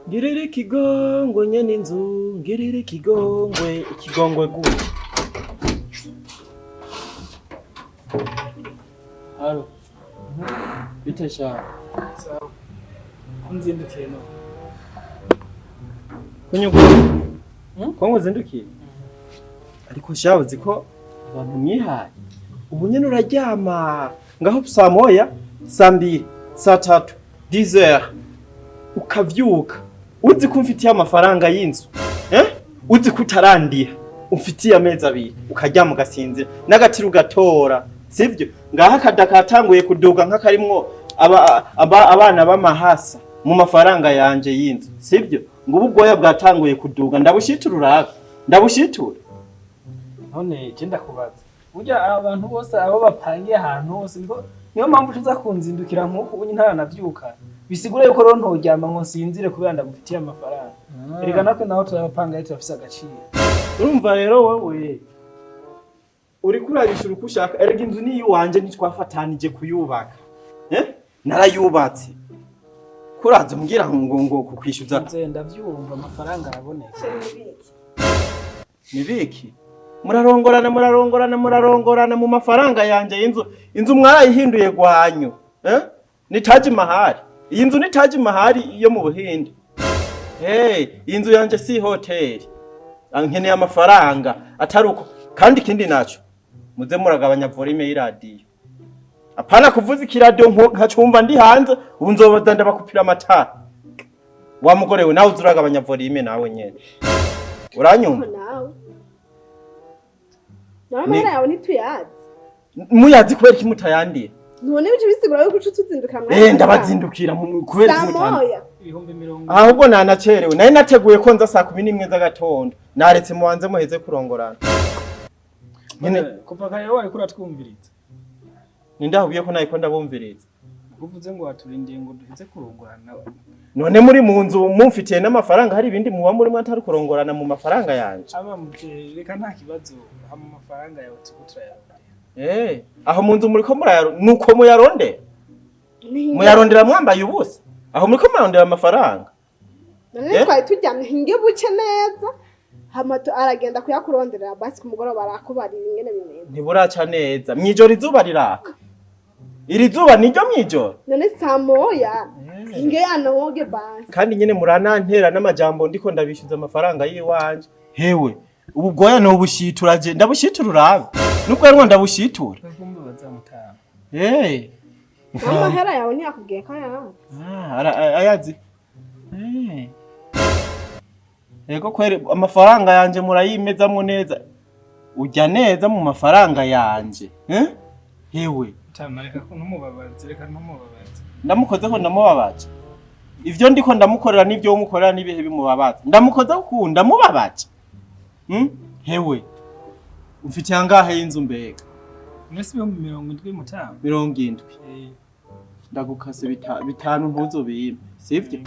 Ngirira ikigongwe nyene inzu, ngirira ikigongwe, ikigongwe gute? Halo. Bite sha. Sawa. Unzindukiye no. Kunyuko. Ko nguzindukiye? Ariko sha uzi ko abantu mwihaye. Ubu nyene uraryama ngaho saa moya, saa mbiri, saa tatu, 10h ukavyuka. Uzi ko umfitiye amafaranga y'inzu. Eh? Uzi ko utarandiha. Umfitiye amezi abiri ukaryama ugasinzira n'agatiro ugatora. Sivyo? Ngaha akada katanguye kuduga nk'akarimwo abana b'amahasa mu mafaranga yanje y'inzu. Sivyo? Ngo ubu ubwoya bwatanguye kuduga ndabushitura urabe. Ndabushitura. None je ndakubaza. Burya abantu bose abo bapangiye ahantu hose niko niyo mpamvu uza kunzindukira nkuko ubu ntaranavyuka. Bisigura yuko rero ntoryama ngo nsinzire kubera ndagufitiye amafaranga. Erega natwe naho turabapanga turafise agaciro. Urumva rero wowe uriko urabishura uko ushaka. Erega inzu ni iyiwanje ntitwafatanije kuyubaka. Eh? Narayubatse. Kuraza umbwira ngo kukwishyuza Nze ndavyumva amafaranga araboneka. nibiki? Murarongorana murarongorana murarongorana mu mafaranga yanje y'inzu. Inzu mwarayihinduye gwanyu. Eh? Ni Taj Mahal. Iyi nzu ni Taj Mahal yo mu Buhinde. Hey, iyi nzu yanje si hoteli. Nkeneye amafaranga atari uko. Kandi ikindi naco muze muragabanya volume y'iradiyo. Apana kuvuza ikiradiyo nkacumva ndi hanze, ubu nzobaza ndabakupira amatara. Wa mugore we nawe uzuragabanya volume nawe nyene. Uranyumva? Nawe nawe amahera yawe ntituyazi. Muyazi kubera iki mutayandiye? None bice bisigura yuko uca utuzindukira mwanya. Eh, ndabazindukira kubera iki saa mutayandiye? moya. 20,000. Ahubwo nanacerewe. Nari nateguye ko nza saa 11 z'agatondo. Naretse mubanze muheze kurongorana. Nyene Kuva kare wariko uratwumviriza. nindahubiye ko nayiko ndabumviriza. Uvuze ngo waturindiye ngo duheze kurongorana. None muri mu nzu mumfitiye n'amafaranga hari ibindi muba muri atari kurongorana mu mafaranga yanje. Aba muvyeyi reka nta kibazo hama amafaranga yawe turiko turayarondera. Eh, aho mu nzu muriko murayaro nuko muyarondera. Muyarondera mwambaye ubusa. Aho muriko murarondera amafaranga. None Eh? twari turyamye hinge buce neza. Hama aragenda kuyakuronderera basi ku mugoroba arakubarira ingene bimeze. Ntiburaca neza. Mwijoro izuba riraka. Iri zuba niryo mwijoro. None saa moya hinge anoge basi. Kandi nyene muranantera n'amajambo ndiko ndabishyuza amafaranga yiwanje. Hewe, ubu bwoya no bushitura je ndabushitura urabe. Nubwo ariko ndabushitura. Kumbe bazamutanga. Eh. Amahera yawe ntiyakubwiye ko ayazi. Ah, ayazi. Eh. Ego kweri amafaranga yanje murayimezamwo neza. Ujya neza mu mafaranga yanje. Eh? Hewe, Tama reka ko ntumubabaze, reka ntumubabaze. ndamukozeho ndamubabaje. Ivyo ndiko ndamukorera n'ivyo umukorera n'ibihe bimubabaza. Ndamukoze ku ndamubabaje. Hewe. Ufite angahe y'inzu mbega? Mwese 70,000 mutama. 70. Eh, Ndagukase bitanu ntuzobimpe. Sivyo?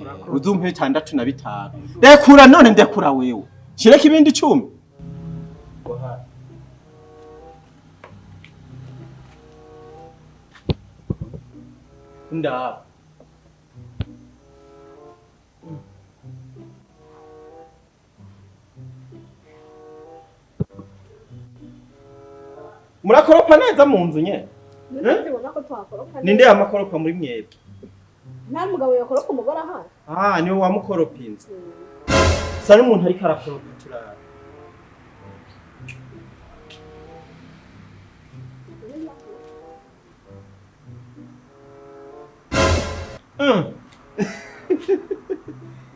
Urakoze. Uzumpe 65. Ndekura none ndekura wewe. Shireko ibindi 10. Ndaba. Murakoropa neza mu nzu nye? None tubona ko twakoropa. Ninde yamakoropa muri mwebwe? Nta mugabo yakoropa umugore ahari. Ah, niwe wamukoropa inzu. Sa n'umuntu ariko arakoropa turara.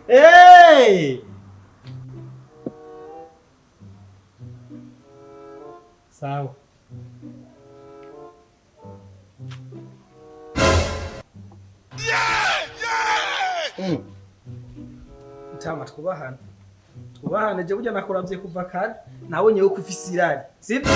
Hey! Sawa. Mutama twubahane. Twubahane je burya nakuravye kuva kare nabonye yuko ufise irari. Sivyo?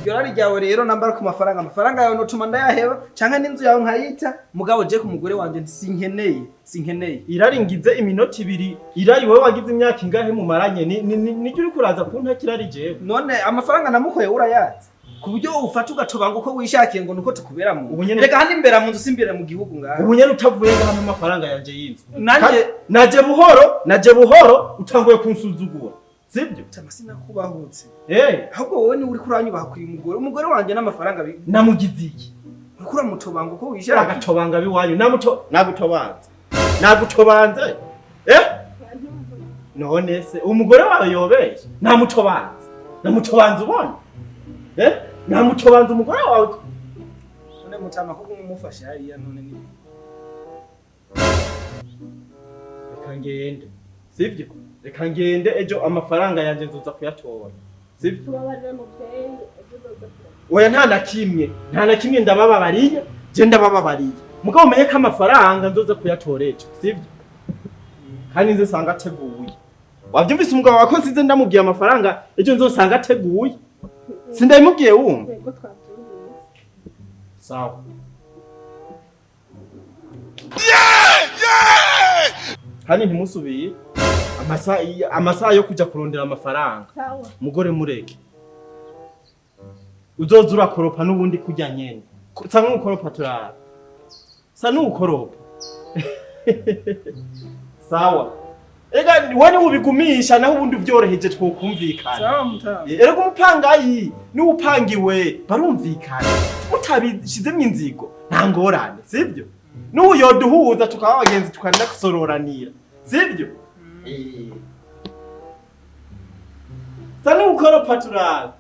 Iryo rari ryawe rero nambara ku mafaranga, amafaranga yawe notuma ndayaheba canke n'inzu yawe nkayita, mugabo je ku mugore wanje sinkeneye, sinkeneye. Irari ngize iminota ibiri, irari wowe wagize imyaka ingahe mumaranye, niryo uriko uraza kunta kirari jewe. None amafaranga namukoye urayazi? Ku buryo ufata ugatobanga uko wishakiye ngo nuko tukubera mu. Ubu nyene- Reka handi imbera mu nzu simbere mu gihugu ngaha. Ubu nyene utavuye ngaha mpa amafaranga yanje y'inzu. Nanje Naje buhoro, naje buhoro, utanguye kunsuzugura, sibyo? Tama, sinakubahutse. Eh. Ahubwo wowe ni uri kuranyubaha kuri umugore. Umugore wanje n'amafaranga Namugize iki? Uriko uramutobanga uko wishakiye. Agatobanga biwanyu, namuto nagutobanze, nagutobanze, eh. None se umugore wawe yobeshe? Namutobanze, namutobanze, ubona, eh, namutobanze umugore wawe. None mutama, ko umufashe hariya none ni Reka ngende, sibyo? Reka ngende, ejo amafaranga yanje nzoza kuyatora, sibyo? Tubabarire muvyeyi, ejo uzoza kuraba. Oya, nta na kimwe, nta na kimwe, ndabababariye je, ndabababariye. Mugabo umenye ko amafaranga nzoza kuyatora ejo, sibyo? Kandi nze sanga ateguye. Wavyumvise? Umugabo wakoze ize, ndamubwiye amafaranga ejo nzosanga ateguye. Sindabimubwiye, wumva? Yego, twavyumvise. Sawa. Kandi ntimusubiye amasaha yo kuja kurondera amafaranga. Sawa. Mugore mureke, uzoza urakoropa n'ubundi kurya nyene. Sa nk'ukoropa turara, sa n'ukoropa. Sawa, ega we niwe ubigumisha, naho ubundi uvyoroheje twokumvikana. Sawa mutama. Erega umupangayi n'uwupangiwe barumvikana, utabishizemwo inzigo nta ngorane, sibyo? N'ubu yoduhuza tukaba abagenzi, tukanakusororanira, sibyo? Eh. Sa n'ukoropa turara.